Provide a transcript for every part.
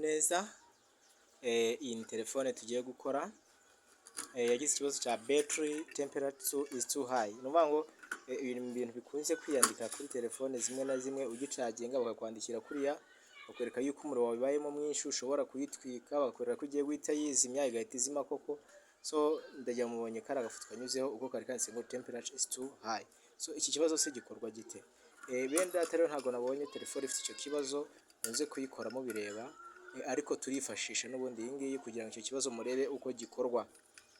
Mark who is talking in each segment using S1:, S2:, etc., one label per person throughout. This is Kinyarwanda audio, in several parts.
S1: Neza. Iyi ni telefone tugiye gukora, yagize ikibazo cya battery temperature is too high. Ni ukuvuga ngo ibi ni ibintu bikunze kwiyandika kuri telefone zimwe na zimwe, ugicaginga bakakwandikira kuriya, bakwereka yuko umuriro wabayemo mwinshi ushobora kuyitwika, bakakwereka ko igiye guhita yizimya, igahita izima koko. So ndagira mubonye kari agafoto kanyuzeho uko kari kanditse ngo "temperature is too high". So iki kibazo se gikorwa gite? Bene data rero, ntabwo nabonye telefone ifite icyo kibazo muze kuyikora mubireba, ariko turifashisha n'ubundi iyi ngiyi kugira ngo icyo kibazo murebe uko gikorwa,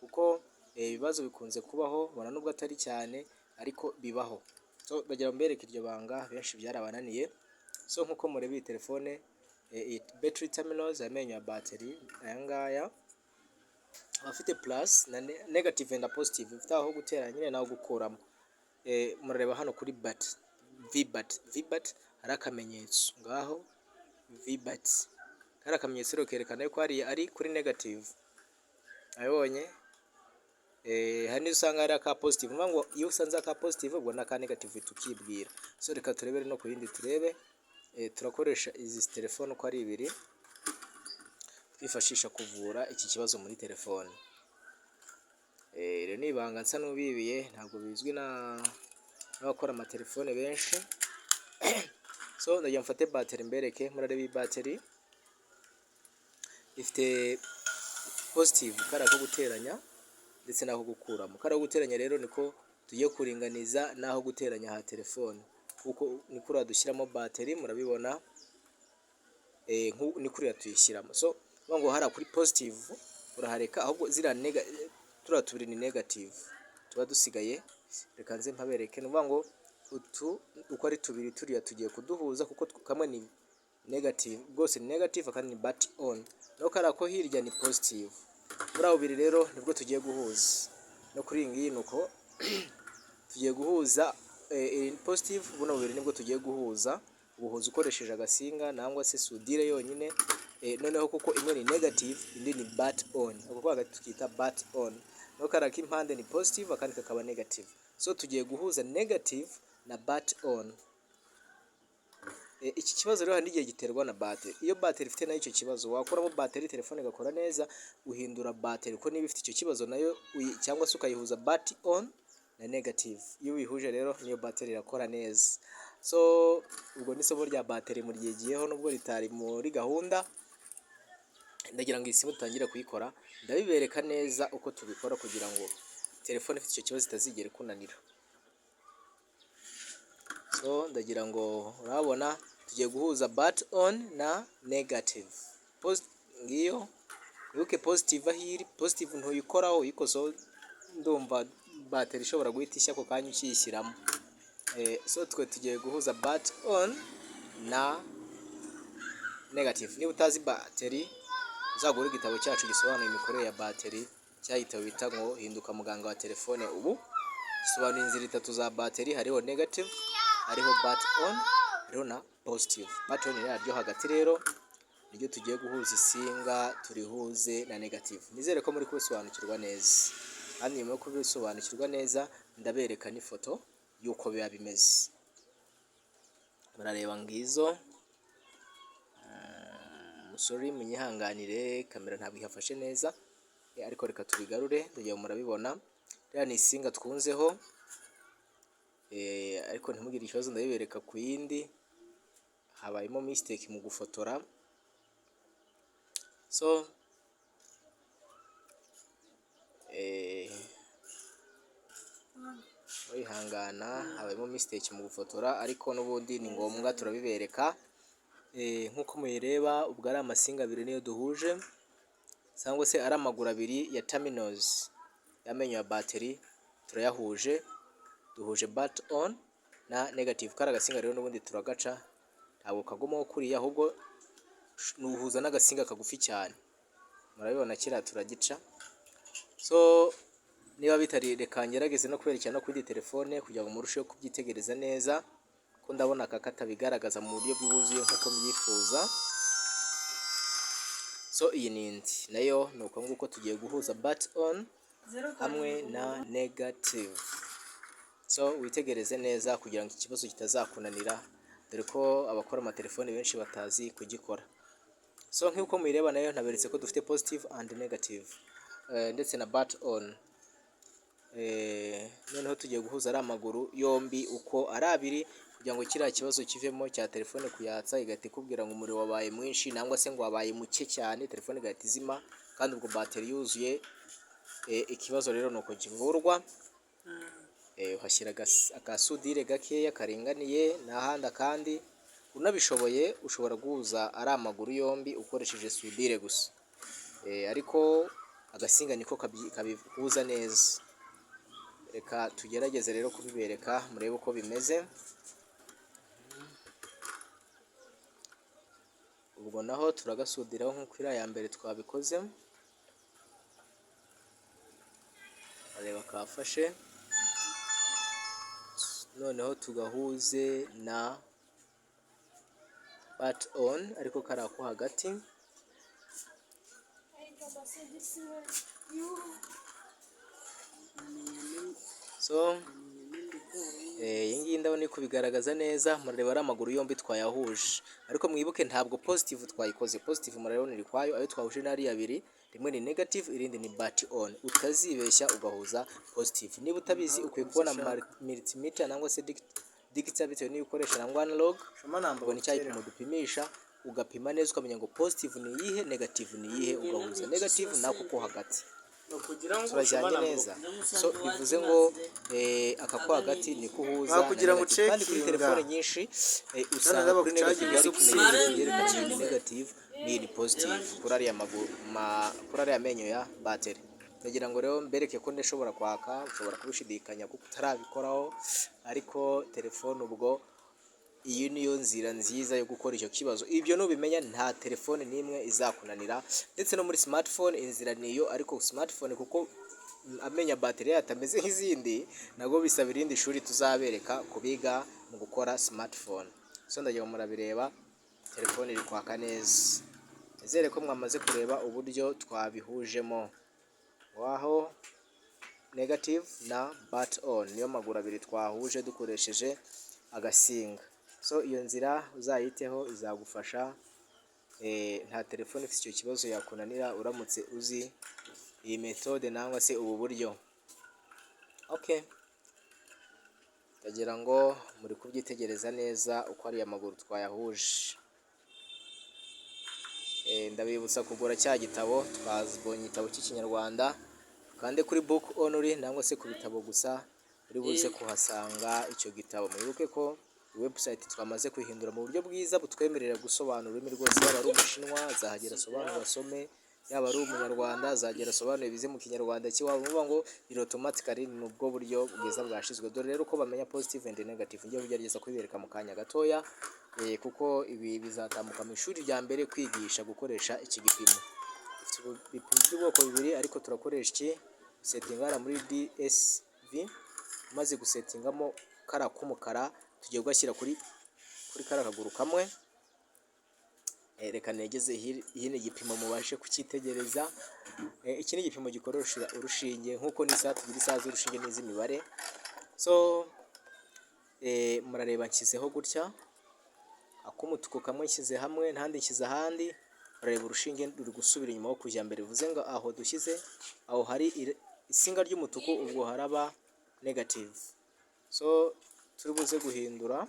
S1: kuko ibibazo bikunze kubaho, bona nubwo atari cyane ariko bibaho. So ndagira ngo mbereke iryo banga, benshi byarabananiye. So nkuko mureba iyi telefone, iyi battery terminals, amenyo ya battery aya ngaya aba afite plus na negative and positive, ifite aho guteranya nyine naho gukuramo. Murareba hano kuri bat vbat vbat hari akamenyetso ngaho vbat, kari akamenyetso rero kerekana ko hariya ari kuri negative, abibonye. Hari n'izo usanga hari aka positive, ni ngo iyo usanze aka positive ubwo n'aka negative tukibwira. So reka turebere no ku yindi turebe. Turakoresha izi telefone uko ari ibiri, twifashisha kuvura iki kibazo muri telefone. Iri ni ibanga nsa n'ubibiye, ntabwo bizwi n'abakora amatelefone benshi. So ndagira mfate bateri mbereke. Murareba iyi bateri ifite positive, kariya ko guteranya ndetse n'aho gukuramo. Kariya ko guteranya rero niko tugiye kuringaniza n'aho guteranya ha telefone, kuko ni kuriya dushyiramo bateri, murabibona, ni kuriya tuyishyiramo. So ngo hariya kuri positive urahareka, ahubwo ziriya turiya tubiri ni negative tuba dusigaye. Reka nze mpabereke. Ni ukuvuga ngo utu uko ari tubiri turiya tugiye kuduhuza, kuko kamwe ni negative, bwose ni negative, akandi ni bat on, naho kariya ko hirya ni positive. Muri abo bubiri rero nibwo tugiye guhuza. No kuri iyi ngiyi ni uko tugiye guhuza positive, buno bubiri nibwo tugiye guhuza. Ubuhuza ukoresheje agasinga nangwa se soudure yonyine. Noneho kuko imwe ni negative, indi ni bat on, ako ko hagati tukita bat on, naho kariya k'impande ni positive, akandi kakaba negative. So tugiye guhuza negative na bat on. Iki kibazo rero hari n'igihe giterwa na bateri. Iyo bateri ifite nayo icyo kibazo, wakuramo bateri telefone igakora neza. Uhindura bateri kuko niba ifite icyo kibazo nayo, cyangwa se ukayihuza bat on na negative. Iyo uyihuje rero niyo bateri irakora neza. So ubwo n'isomo rya bateri muryigiyeho nubwo ritari muri gahunda. Ndagira ngo iyi simu dutangire kuyikora, ndabibereka neza uko tubikora kugira ngo telefone ifite icyo kibazo itazigera ikunanira. So ndagira ngo urabona tugiye guhuza bat on na negative. Ngiyo, wibuke positive aho iri. Positive ntuyikoraho, uyikozeho ndumva bateri ishobora guhita ishya ako kanya ukiyishyiramo. So twe tugiye guhuza bat on na negative. Niba utazi bateri, uzagure igitabo cyacu gisobanuye imikorere ya bateri, cya gitabo bita ngo "Hinduka muganga wa telefone". Ubu gisobanuye inzira itatu za bateri: hariho negative, hariho bat on, hariho na positive. Bat on yaryo hagati rero niryo tugiye guhuza isinga, turihuze na negative. Nizere ko muri kubisobanukirwa neza, kandi nyuma yo kubisobanukirwa neza ndabereka n'ifoto y'uko biba bimeze. Murareba ngizo. Sorry, munyihanganire, kamera ntabwo ihafashe neza, ariko reka tubigarure. Ndagira ngo murabibona, ririya ni isinga twunzeho, ariko ntimugire ikibazo, ndabibereka ku yindi. Habayemo mistake mu gufotora. So wihangana, habayemo mistake mu gufotora, ariko n'ubundi ni ngombwa turabibereka. Nk'uko muyireba, ubwo ari amasinga abiri niyo duhuje, cyangwa se ari amaguru abiri ya terminals y'amenyo ya bateri, turayahuje. Duhuje bat on na negative. Kari agasinga rero n'ubundi turagaca, ntabwo kagumaho kuriya, ahubwo nuhuza n'agasinga kagufi cyane. Murabibona kiriya turagica. So niba bitari, reka ngerageze no kwerekana no kuri telefone kugira ngo murusheho kubyitegereza neza, ko ndabona aka katabigaragaza mu buryo bwuzuye nk'uko mbyifuza. So iyi ni indi nayo ni uko nguko, tugiye guhuza bat on hamwe na negative. So witegereze neza kugira ngo iki kibazo kitazakunanira, dore ko abakora amatelefone benshi batazi kugikora. So nk'uko muyireba nayo, naberetse ko dufite positive and negative, ndetse na bat on. Noneho tugiye guhuza ari amaguru yombi uko ari abiri, kugira ngo kiriya kibazo kivemo cya telefone kuyatsa igahita ikubwira ngo umuriro wabaye mwinshi, nangwa se ngo wabaye muke cyane, telefone igahita izima kandi ubwo bateri yuzuye. Ikibazo rero ni uko kivurwa. Uhashyira akasudire gakeya karinganiye n'ahandi akandi. Unabishoboye ushobora guhuza ari amaguru yombi ukoresheje sudire gusa, ariko agasinga niko kabihuza neza. Reka tugerageze rero kubibereka, murebe uko bimeze. Ubwo naho turagasudiraho nk'uko iriya ya mbere twabikoze. Areba kafashe, noneho tugahuze na bat on, ariko kari ako hagati. So iyi ngiyi ndabona iri kubigaragaza neza. Murareba ari amaguru yombi twayahuje, ariko mwibuke ntabwo positive twayikoze. Positive murabona iri kwayo, ayo twahuje ni ari abiri, rimwe ni negative, irindi ni bat on. Utazibeshya ugahuza positive. Niba utabizi, ukwiye kubona multimeter nangwa se digital, bitewe n'iyo ukoresha, nangwa analog. Ubwo ni cya gipimo dupimisha, ugapima neza ukamenya ngo positive ni iyihe, negative ni iyihe, ugahuza negative n'ako ko hagati. Turajyanye neza? So bivuze ngo aka ko hagati niko uhuza na
S2: Kugira ngo
S1: negative. Kandi kuri
S2: ucekinga.
S1: telefone nyinshi usanga kuri negative hari ikimenyetso cyerekana iyi ni negative n'iyi ni positive, kuri ariya maguru kuri ariya menyo ya bateri. Ndagira ngo rero mbereke ko ndashobora kwaka. Ushobora kubishidikanya kuko utarabikoraho, ariko telefone ubwo iyi niyo nzira nziza yo gukora icyo kibazo. Ibyo nubimenya nta telefone n'imwe izakunanira, ndetse no muri smartphone inzira niyo, ariko smartphone kuko amenya bateri yayo atameze nk'izindi, nabwo bisaba irindi shuri tuzabereka kubiga mu gukora smartphone. So ndagira ngo murabireba, telefone iri kwaka neza. Nizere ko mwamaze kureba uburyo twabihujemo. Waho negative na bat on niyo maguru abiri twahuje dukoresheje agasinga. So iyo nzira uzayiteho, izagufasha. Nta telefone ifite icyo kibazo yakunanira uramutse uzi iyi méthode nangwa se ubu buryo. Okay, ndagira ngo muri kubyitegereza neza uko ariya maguru twayahuje. Ndabibutsa kugura cya gitabo. Twabonye igitabo cy'Ikinyarwanda, kandi kuri book only nangwa se ku bitabo gusa uri buze kuhasanga icyo gitabo. Mwibuke ko website twamaze kuyihindura mu buryo bwiza butwemerera gusobanura ururimi rwose. Yaba ari Umushinwa azahagera asobanura asome, yaba ari Umunyarwanda azagera asobanure bize mu Kinyarwanda cy'iwabo. Ni ukuvuga ngo iri automatically, ni ubwo buryo bwiza bwashyizwe. Dore rero uko bamenya positive and negative. Ngiye kugerageza kubibereka mu kanya gatoya, kuko ibi bizatambuka mu ishuri rya mbere kwigisha gukoresha iki gipimo. Dufite ibipimo by'ubwoko bubiri, ariko turakoresha iki. Setinga hariya muri DSV, umaze gusetingamo kariya k'umukara, tugiye kugashyira kuri kariya kaguru kamwe. Reka negeze hino igipimo mubashe kucyitegereza. Iki ni igipimo gikoresha urushinge, nk'uko n'isaha tugira isaha z'urushinge n'iz'imibare. So murareba nshyizeho gutya, ak'umutuku kamwe nshyize hamwe, ntandi nshyize ahandi. Murareba urushinge ruri gusubira inyuma aho kujya mbere, bivuze ngo aho dushyize, aho hari isinga ry'umutuku, ubwo haraba negative. So turi buze guhindura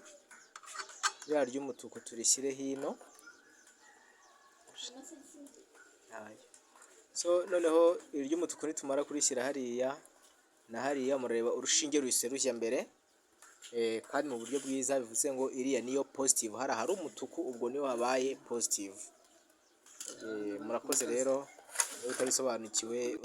S1: ririya ry'umutuku turishyire hino. So noneho iri ry'umutuku nitumara kurishyira hariya na hariya, murareba urushinge ruhise rujya mbere, kandi mu buryo bwiza, bivuze ngo iriya niyo positive. Hariya hari umutuku, ubwo niyo habaye positive. Murakoze rero, niba utabisobanukiwe.